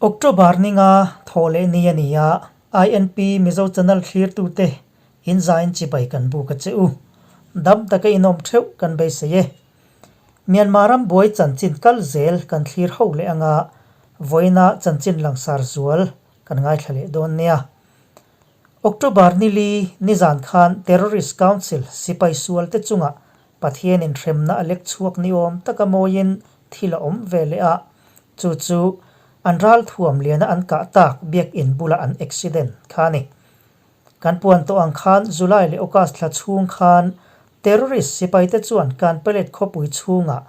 October ninga thaw leh ni a ni a, INP Mizo Channel thlirtute in zain chibai kan buk a che u. Dam taka inawm theuh kan beisei e. Myanmar ram buai chanchin kal zel kan thlir ho leh anga vawiina chanchin langsar zual kan ngaithla leh dawn nia. October nili nizan khan Terrorist Council sipai sualte chungah Pathianin hremna a lek chhuak ni awm taka mawiin thil a awm ve leh a, chu chu an ral thuam liana an kah tak biakinn bula an accident kha a ni. Kan puan tawh ang khan July leh August thla chhung khan terrorist sipaite chuan Kanpelet khawpui chhungah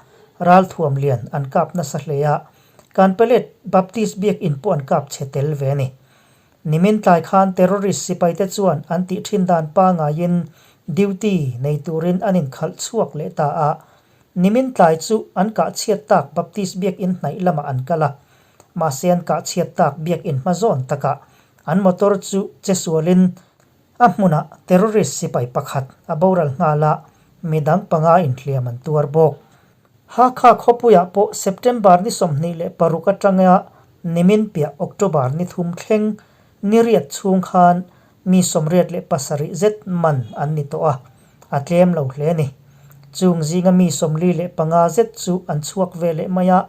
ral thuam lian an kap nasa hle a, Kanpelet Baptist biakinn pawh an kap chhe tel ve a ni. Nimin tlai khan terrorist sipaite chuan an tih thin dan pangaiin duty nei turin an inkhalh chhuak leh ta a. Nimin tlai chu an kah chhiat tak Baptist biakinn hnaih lamah an kal a. Mahse an kah chhiat tak biakinn hma zawn takah an motor chu che sualin a hmunah terrorist sipai pakhat a boral nghal a, midang panga inhliam an tuar bawk. Hakha khawpuiah pawh September ni 26 atanga nimin piah October ni thum thleng ni riat chhung khan mi 87 zet man an ni tawh a, a tlem lo hle a ni. Chung zinga mi 45 zet chu an chhuak ve leh mai a,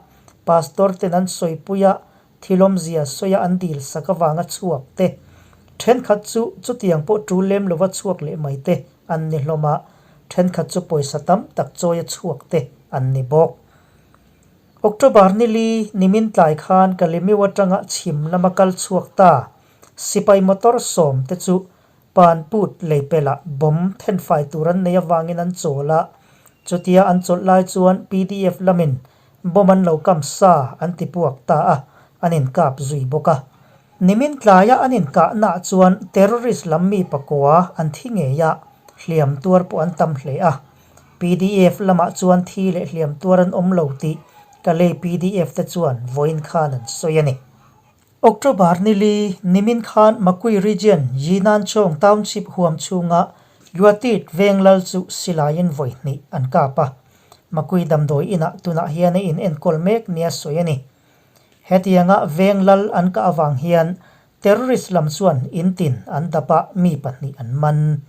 pastor ten an sawipui a, thilawmzia sawia an dil sak avanga chhuak te, thenkhat chu chutiang pawh tul lem lova chhuak leh mai te an ni hlawm a, thenkhat chu pawisa tam tak chawia chhuak te an ni bawk. October nili nimin tlai khan Kalimiu atanga chhim lama kal chhuak ta sipai motor sawm te chu Panput leipelah bomb thenfai tur an nei avangin an chawl a, chutia an chawlh lai chuan pdf lamin bomb an lo kam sa an ti puak ta a, an inkap zui bawk a. Nimin tlaia an inkahnaah chuan terrorist lam mi pakua an thi ngei a, hliam tuar pawh an tam hle a. Pdf lamah chuan thi leh hliam tuar an awm lo tih Kalay pdf te chuan vawiin khan an sawi a ni. October nili, nimin khan Makui Region, Yinanchong Township huam chhunga Yuatit veng lal chu silaiin vawi hnih an kap a. Makui damdawi inah tunah hian a inenkawl mek nia sawi a ni. Hetianga veng lal an kah avang hian terrorist lam chuan in tin an dap a, mi pahnih an man.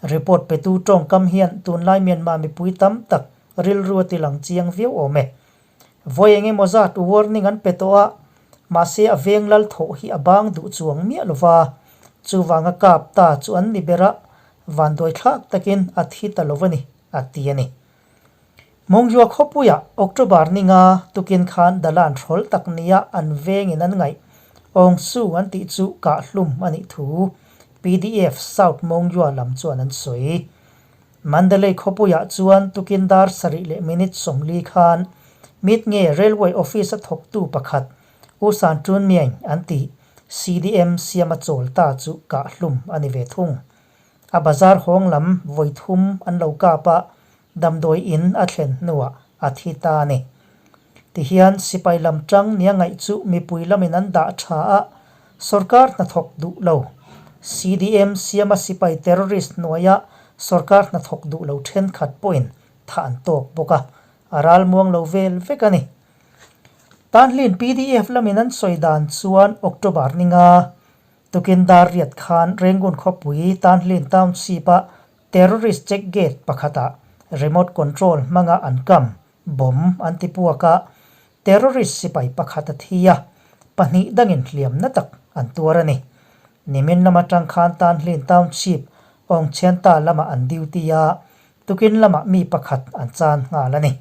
Report petu tawngkam hian tunlai Myanmar mipui tam tak rilru a tilang chiang viau awm e. Vawi eng emaw zat warning an pe tawh a, mahse a veng lal thawh hi a bang duh chuang miah lo va, chuvanga kap ta chu an ni ber a, vanduai thlak takin a thi ta lo a ni, a ti a ni. Mawngzua khawpuiah October ninga tukin khan Dalan hrawl tak nia an vengin an ngaih Aung Su an tih chu kah hlum a nih thu pdf South Mawngzua lam chuan an sawi. Mandalay khawpuiah chuan tukin dar sarih leh minute 40 khan Mitnge Railway Office a thawktu pakhat U San Tun Myaing an tih CDM siama chawl ta chu kah hlum a ni ve thung. A bazar hawng lam vawi thum an lo kap a, damdawi in a thlen hnuah a thi ta a ni. Tihian sipai lam tang nia ngaih chu mipui lamin an dah tha a, sorkar hnathawk duh lo. CDM siama sipai terrorist hnuaia sorkar hnathawk duh lo thenkhat pawhin thah an tawk bawk a, a ralmuang lo vel vek a ni. Tanhlin pdf lamin an sawi dan chuan October ninga tukin dar riat khan Rangoon khawpui Tanhlin Township-a terrorist check gate pakhatah remote control hmanga an kam Bomb an ti puak a, terrorist sipai pakhat a thi a, pahnih dangin hliamna tak an tuar a ni. Nimin lam atang khan Tanhlin Township, Awngchhianta lamah an duty a, tukin lamah mi pakhat an chan nghal a ni.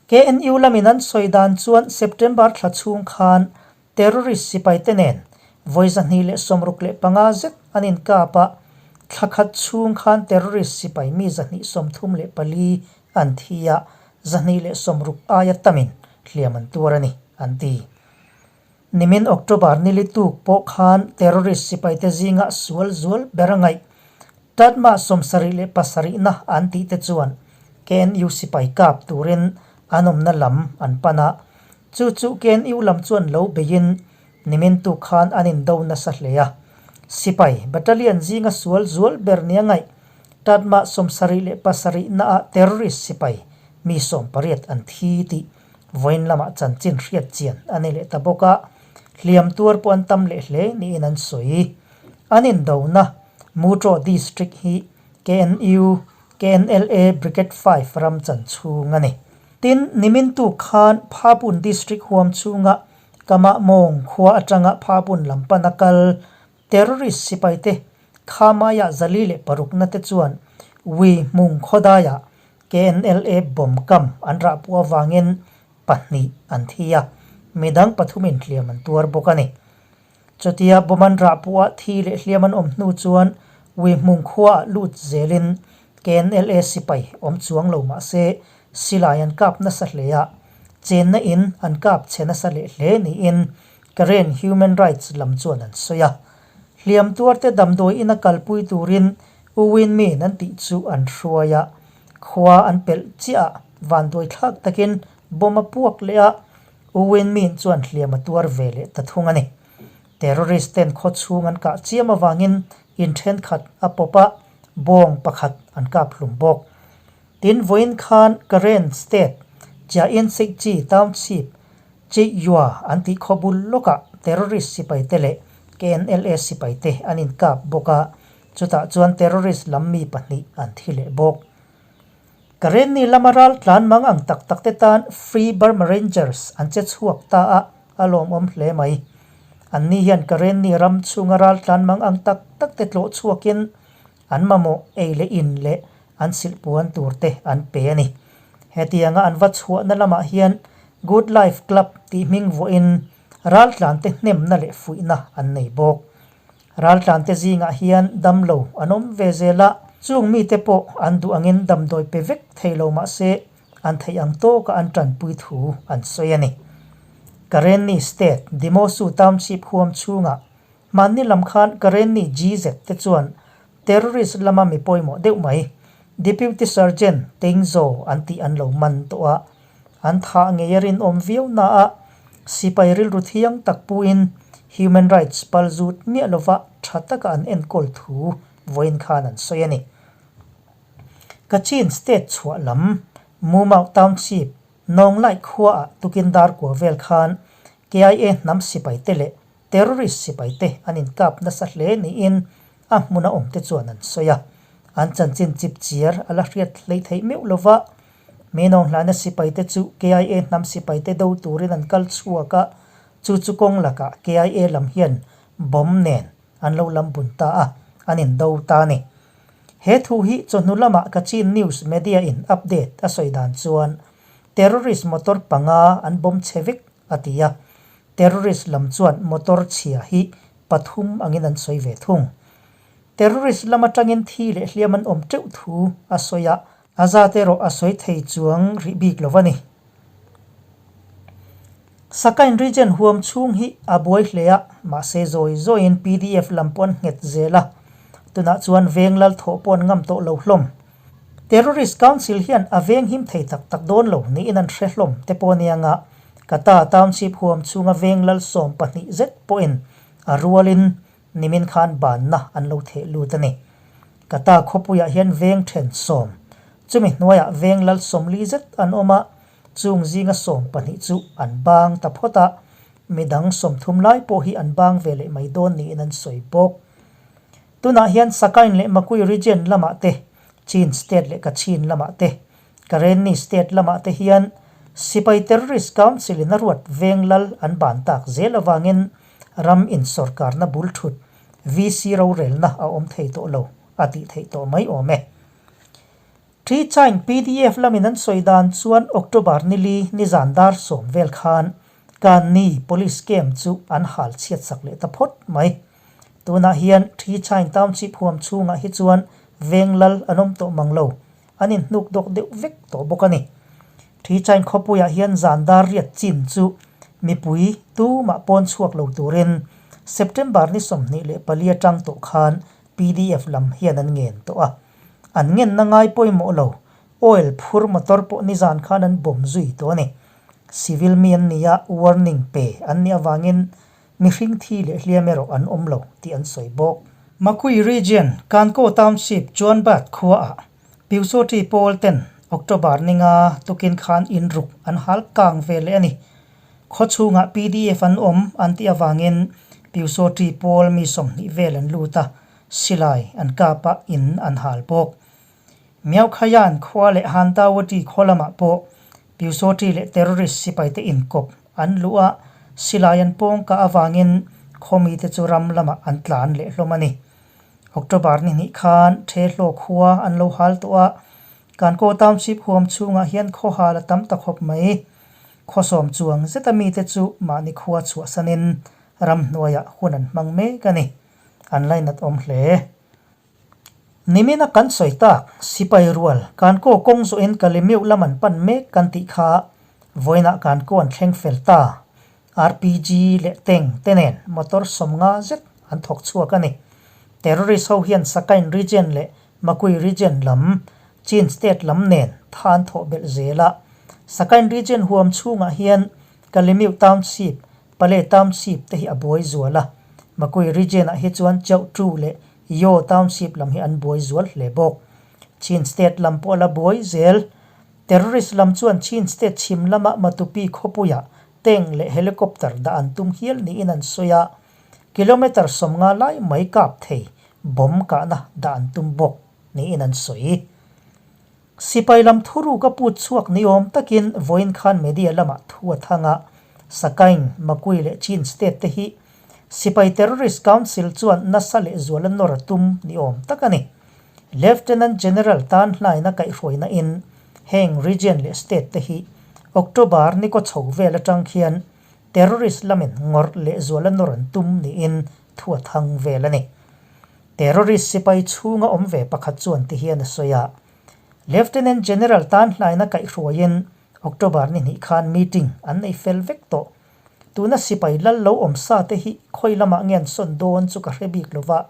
KNU lamin an sawi dan chuan September thla chhung khan Terrorist sipaite nen vawi 265 zet an inkap a, thla khat chhung khan terrorist sipai mi 234 an thi a, 260 aia tamin hliam an tuar a ni, an ti. Nimin October nili tuk pawh khan terrorist sipaite zinga sual zual ber a ngaih Tatma 77 na an tih te chuan KNU sipai kap turin an awmna lam an pan a, Chu chu KNU lam chuan lo beiin nimin tuk khan an indo nasa hle a. Sipai battalion zinga sual zual ber nia ngaih Tatma 77 naah terrorist sipai mi 18 an thi tih vawiin lamah chanchin hriat chian a ni leh ta bawk a. Hliam tuar pawh an tam leh hle niin an sawi. An indona Mutraw District hi KNU, KNLA Brigade 5 ram chan chhung a ni. Tin, nimin tuk khan Phapun District huam chhunga Kamah Mawng khua atanga Phapun lam pana kal Terrorist sipaite Khamaiah 406 na te chuan Wi Hmung khawdaiah KNLA bomb kam an rahpuh avangin pahnih an thi a, midang pathumin hliam an tuar bawk a ni. Chutia bomb an rahpuhah thi leh hliam an awm hnu chuan Wi Hmung khuaah lut zelin KNLA sipai awm chuang lo mah se silai an kap nasa hle a, chenna in an kap chhe nasa leh hle niin Karen Human Rights lam chuan an sawi a. Hliam tuarte damdawi ina kalpui turin U Win Min an tih chu an hruai a. Khua an pelh chiah a, vanduai thlak takin bomb a puak leh a, U Win Min chuan hliam a tuar ve leh ta thung a ni. Terrorist ten khaw chhung an kah chiam avangin in thenkhat a pawp a, bawng pakhat an kap hlum bawk. Tin, vawiin khan Karen State, Chiain Seikchi Township, Chiyua an tih khaw bul lawkah terrorist sipaite leh KNLA sipaite an inkap bawk a, chutah chuan terrorist lam mi pahnih an thi leh bawk. Karenni lama ral tlan mang ang tak tak te tan Free Burma Rangers an che chhuak ta a, a lawmawm hle mai. Anni hian Karenni ram chhunga ral tlan mang ang tak tak te tlawh chhuakin An mamawh ei leh in leh an silhpuan tur te an pe a ni. Hetianga an va chhuahna lamah hian Good Life Club tih hming vuahin raltlante hnemna leh fuihna an nei bawk. Raltlante zingah hian damlo an awm ve zel a, chung mite pawh an duh angin damdawi pe vek thei lo mah se an theih ang tawka an tanpui thu an sawi a ni. Karenni State Dimosu Township huam chhungah Hmanni lam khan Karenni GZ te chuan terrorist lama mi pawimawh deuh mai, Deputy Sergeant Tengzo an tih an lo man tawh a. An thah ngei a rinawm viau na a, sipai rilru thiang tak puin human rights pal zut miah lova tha taka an enkawl thu vawiin khan an sawi a ni. Kachin State chhuah lam Mumau Township Nawnglai khuaah tukin dar kua vel khan KIA hnam sipai te leh Terrorist sipaite an inkap nasa hle niin a hmuna awmte chuan an sawi a. An chanchin chip chiar a la hriat hlei theih meuh lo va. Menawng hlana sipaite chu KIA hnam sipaite do turin an kal chhuak a, chu chu kawng lakah KIA lam hian bomb nen an lo lam bun ta a, an indo ta a ni. He thu hi chawhnu lamah Kachin News Media in update a sawi dan chuan terrorist motor panga an bomb chhe vek a ti a. Terrorist lam chuan motor chhia hi pathum angin an sawi ve thung. Terrorist lam atangin thi leh hliam an awm teuh thu a sawi a, a zat erawh a sawi thei chuang rih bik lo a ni. Sakain region huam chhung hi a buai hle a, mahse zawi zawiin pdf lam pawh an nghet zel a, tunah chuan veng lal thawh pawh an ngam tawh lo hlawm. Terrorist Council hian a veng him thei tak tak dawn lo niin an hre hlawm te pawh aniang a, Kata Township huam chhunga veng lal 12 zet pawhin a rualin nimin khan banna an lo theh lut a ni. Kata khawpuiah hian veng then sawm, chumi hnuaiah veng lal 40 zet an awm a, chung zinga 12 chu an bang ta phawt a, midang 30 lai pawh hi an bang ve leh mai dawn niin an sawi bawk. Tunah hian Sakain leh Makui region lamah te, Chin state leh Kachin lamah te, Karenni state lamah te hian Sipai Terrorist Council in a ruat veng lal an ban tak zel avangin ram in sorkarna bul thut VC rorelna a awm thei tawh lo a tih theih tawh mai awm e. Thi Chain pdf lamin an sawi dan chuan October nili nizan dar sawm vel khan Kanni Police Camp chu an hal chhiat sak leh ta phawt mai. Tunah hian Thi Chain Township huam chhungah hi chuan veng lal an awm tawh mang lo, an inhnuk dawk deuh vek tawh bawk a ni. Thi Chain khawpuiah hian zan dar riat chin chu mipui tumah pawn chhuak lo turin September ni 24 atang tawh khan pdf lam hian an ngen tawh a. An ngenna ngai pawimawh lo, oil phur motor pawh nizan khan an bawm zui tawh a ni. Civil mi an ni a, warning pe an nih avangin mihring thi leh hliam erawh an awm lo tih an sawi bawk. Makui Region, Kanko Township, Chuanbat khuaah Pyusawṭi pawl ten October ninga tukin khan in ruk an hal kang ve leh a ni. Khaw chhungah pdf an awm an tih avangin Pyusawṭi pawl mi 20 vel an lut a, silai an kap a, in an hal bawk. Miaukhayan khua leh Hantawati khaw lamah pawh Pyusawṭi leh terrorist sipaite inkawp an luh a, silai an pawng kah avangin khaw mite chu ram lamah an tlan leh hlawm a ni. October ni hnih khan Ṭhehlaw khua an lo hal tawh a, Kankaw Township huam chhungah hian khaw hal a tam ta khawp mai. Khawsawm chuang zeta mite chu mahni khua chhuahsanin ramhnuaiah hun an hmang mek a ni. An lainat awm hle. Nimina kan sawi tak, sipai rual Kankaw kawng zawhin Kalemiuh lam an pan mek kan tih kha vawiinah Kankaw an thleng fel ta. RPG leh tank te nen motor 50 zet an thawk chhuak a ni. Terrorist ho hian Sakain region leh Makui region lam, Chin state lam nen tha an thawh belh zel a. Sakain region huam chhungah hian Kalemiuh Township, Pale Township te hi a buai zual a. Makui region ah hi chuan Chauhtu leh Yaw Township lam hi an buai zual hle bawk. Chin state lam pawh a la buai zel. Terrorist lam chuan Chin state chhim lama Matupi khawpuiah tank leh helicopter dah an tum hial niin an sawi a, kilometre 50 lai mai kap thei bomb kahna dah an tum bawk niin an sawi. Sipai lam thuruk a put chhuak ni awm takin vawiin khan media lamah thu a thang a, Sakaing, Makui leh Chin state te hi Sipai Terrorist Council chuan nasa leh zuala nawr a tum ni awm tak a ni. Lieutenant General tan hlaina kaihhruaina in heng region leh state te hi October ni kaw chho vel atang khian terrorist lamin ngawrh leh zuala nawr an tum niin thu a thang vel a ni. Terrorist sipai chhunga awm ve pakhat chuan ti hian a sawi a, Lieutenant General tan hlaina kaihhruaiin October ni hnih khan meeting an nei fel vek tawh. Tuna sipai lal lo awm sa te hi khawi lamah nge an sawn dawn chu ka hre bik lo va,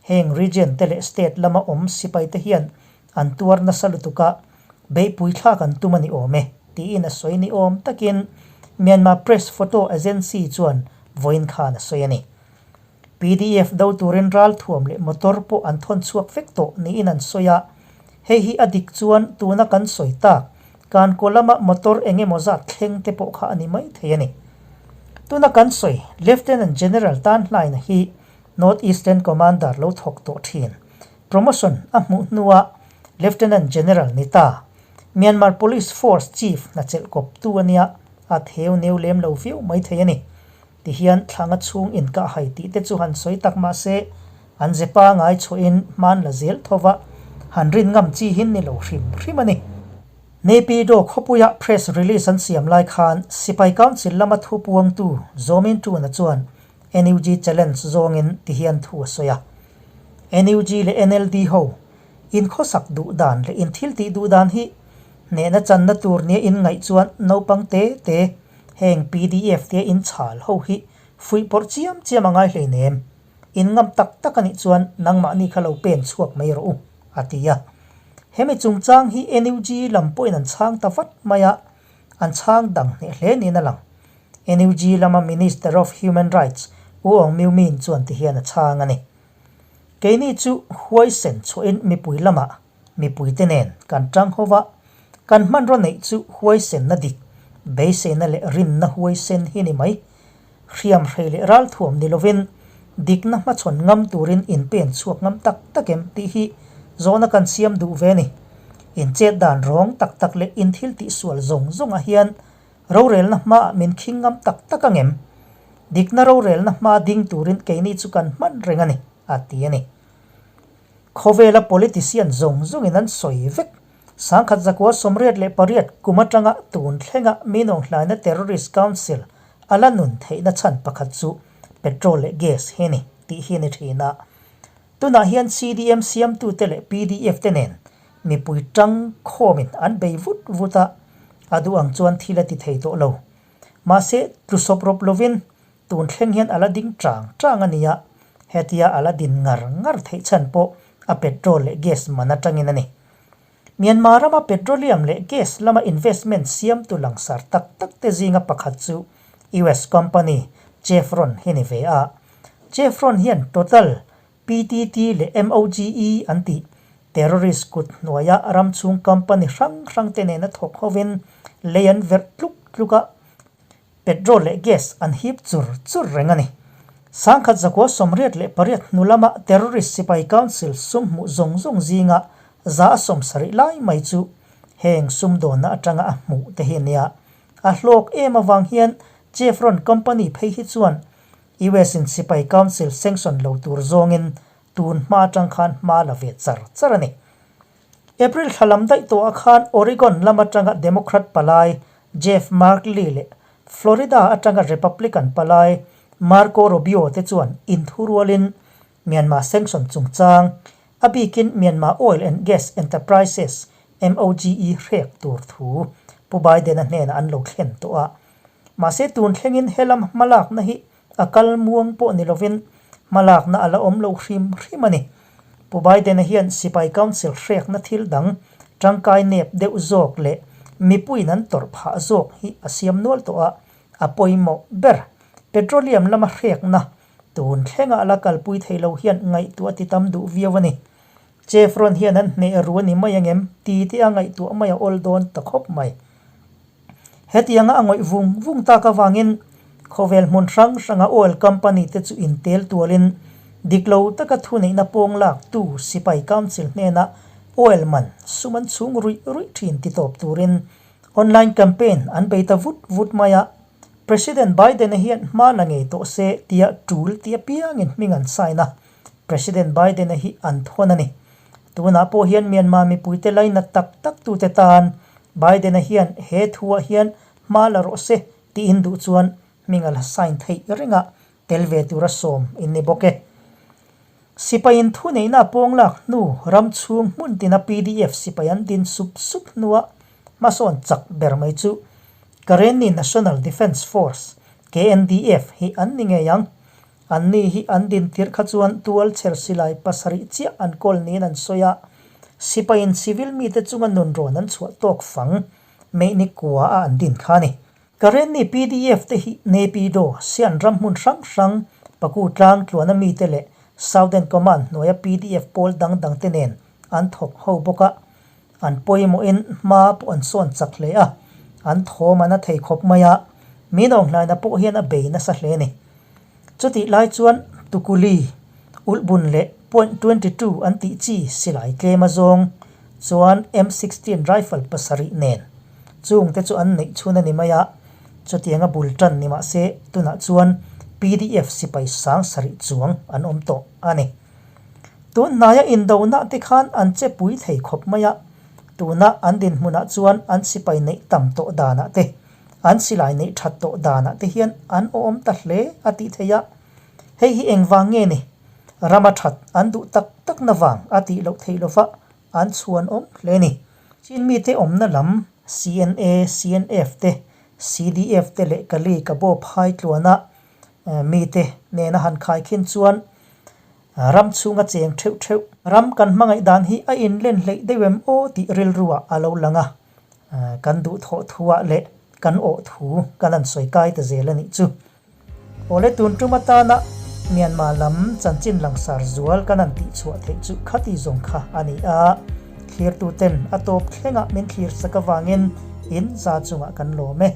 heng region te leh state lama awm sipai te hian an tuar nasa lutuk a, beihpui thlak an tum a ni awm e, tiin a sawi ni awm takin Myanmar Press Photo Agency chuan vawiin khan a sawi a ni. Pdf do turin ralthuam leh motor pawh an thawn chhuak vek tawh niin an sawi a, hei hi a dik chuan tuna kan sawi tak Kankaw lama motor eng emaw zat thleng te pawh kha a ni mai thei a ni. Tuna kan sawi Lieutenant General tan hlaina hi North Eastern Commander lo thawk tawh thin. Promotion a hmuh hnua Lieutenant General ni ta. Myanmar Police Force Chief hna chelh kawptu a nia, a theu neu lem lo viau mai thei a ni. Tihian thlanga chhung inkah hai tih te chu han sawi tak mah se, an ze pangai chhuahin hman la zel tho va, han rin ngam chi hin ni lo hrim hrim a ni. Naypyidaw khawpuia press release an siam lai khan Sipai Council lama thu puangtu Zaw Min Tun-a chuan NUG challenge zawngin tihian thu a sawi a. NUG leh NLD ho inkhawsak duh dan leh inthil tih duh dan hi hnehna channa tur nia inngaih chuan naupang te te Heng pdf te in chhal ho hi fuih pawrh chiam chiam a ngai hleinem. In ngam tak tak a nih chuan nangmahni kha lo pen chhuak mai rawh u, a ti a. Hemi chungchang hi NUG lam pawhin an chhang ta vat mai a, an chhang dang hneh hle niin a lang. NUG lama Minister of Human Rights U Aung Myu Min chuan ti hian a chhang a ni. Keini chu huaisen chhuahin mipui lamah Mipuite nen kan tang ho va, kan hmanraw neih chu huaisenna dik, beiseina leh rinna huaisen hi ni mai. Hriam hrei leh ralthuam ni lovin dikna hmachhawn ngam turin inpen chhuak ngam tak tak em tih hi zawhna kan siam duh ve ni. Inchet dan rawng tak tak leh inthil tihsual zawng zawngah hian rorelna hmaah min khing ngam tak tak ang em? Dikna rorelna hma ding turin keini chu kan hman reng a ni, a ti a ni. Khawvela politician zawng zawngin an sawi vek. 1988 kum atanga tun thlenga Minawnghlaina Terrorist Council a la nun theihna chhan pakhat chu petrol leh gas hi a ni tih hi a ni thin a. Tunah hian CDM siamtute leh pdf te nen mipui tang khawmin an bei vut vut a, a duh ang chuan thil a ti thei tawh lo. Mahse, tlusawp rawp lovin Tun thleng hian a la ding chang chang a nia, hetia a la din ngar ngar theih chhan pawh a petrol leh gas man atangin a ni. Myanmar rama petroleum leh gas lama investment siamtu langsar tak tak te zinga pakhat chu US company Chevron hi ni ve a. Chevron hian Total, PTT leh MOGE an tih terrorist kut hnuaia ram chhung company hrang hrang te nena thawk hovin lei an verh tluk tluk a. Petrol leh gas an hip chur chur reng a ni. 1988 hnu lama terrorist sipai council sum hmuh zawng zawng zinga 70% lai mai chu heng sumdawnna atanga a hmuh te hi a nia. A hlawk em avang hian Chevron company phei hi chuan US in sipai council sanction lo tur zawngin tun hma atang khan hma la ve char char a ni. April thla lam daih tawhah khan Oregon lam atanga Democrat palai Jeff Merkley leh Florida atanga Republican palai Marco Rubio te chuan inthurualin Myanmar sanction chungchang, a bikin Myanmar Oil and Gas Enterprises, MOGE, hrek tur thu Pu Biden-a hnenah an lo thlen tawh a. Mahse tun thlengin helam hmalakna hi A kal muang pawh ni lovin hmalakna a la awm lo hrim hrim a ni. Pu Biden-a hian Sipai Council hrekna thil dang tangkai nep deuh zawk leh mipuiin an tawrh phah zawk hi a siam nual tawh a, a pawimawh ber. Petroleum lama hrekna tun thlenga a la kalpui thei lo hian ngaihtuah ti tam duh viau a ni. Chevron hian an hneh ru a ni mai angem ti te a ngaihtuah mai a awl dawn ta khawp mai. Hetianga a ngawih vung vung tak avangin khawvel hmun hrang hranga oil company te chu intel tualin dik lo taka thuneihna pawng lak tu sipai council hnena oil man sum an chhung ruih ruih thin ti tawp turin online campaign an bei ta vut vut mai a. President Biden-a hian hma la ngei tawh se tia tul ti apiangin hming an sign a, President Biden-a hi an thawn a ni. Tunah pawh hian Myanmar mipuite lainat tak tak tute tan Biden-a hian he thuah hian hma la rawh se tiin duh chuan hming a la sign theih ringah tel ve tura sawm in ni bawk e. Sipaiin thuneihna a pawng lak hnu ram chhung hmun tina pdf sipai an din sup sup hnua hmasawn chak ber mai chu Karenni National Defence Force, KNDF, hi an ni ngei ang. Anni hi an din tirh kha chuan tual chher silai pasarih chiah an kawl niin an sawi a, sipaiin civil mite chunga nunrawn an chhuah tawk fang Meihni kua a an din kha a ni. Karenni pdf te hi Naypyidaw, Sian ram hmun hrang hrang, Paku tlang tluana mite leh Southern Command hnuaia pdf pawl dang dang te nen an thawk ho bawk a, an pawimawhin hma pawh an sawn chak hle a, an thawm an a thei khawp mai a, min awnghlaina pawh hian a bei nasa hle a ni. Chutih lai chuan Tukuli, Ulhbun leh Point 22 an tih chi silai tlem a zawng chuan M 16 rifle pasarih nen chungte chu an neih chhun a ni mai a, chutianga bul tan ni mahse tunah chuan pdf sipai sang sarih chuang an awm tawh a ni. Tun hnaia indona te khan an che pui thei khawp mai a, tuna an dinhmunah chuan an sipai neih tam tawh danah te, an silai neih that tawh danah te hian an awm ta hle a tih theih a. Hei hi engvang nge ni? Rama that an duh tak takna vang a tih loh theih lova an chhuan awm hle ni. Chin mite awmna lam CNA, CNF te, CDF te leh Kali Kabaw phai tluana mite nena han khaikhin chuan Ram chhunga cheng theuh theuh. Ram kan hmangaih dan hi a inlen hleih deuh em aw tih rilruah a lo lang a, kan duhthawh thuah leh kan awh thu kan han sawi kai ta zel a nih chu. Awle tun tum atana Myanmar lam chanchin langsar zual kan han tihchhuah theih chu khati zawng kha a ni a, thlirtuten a tawp thlengah min thlir sak avangin in za chungah kan lawm e.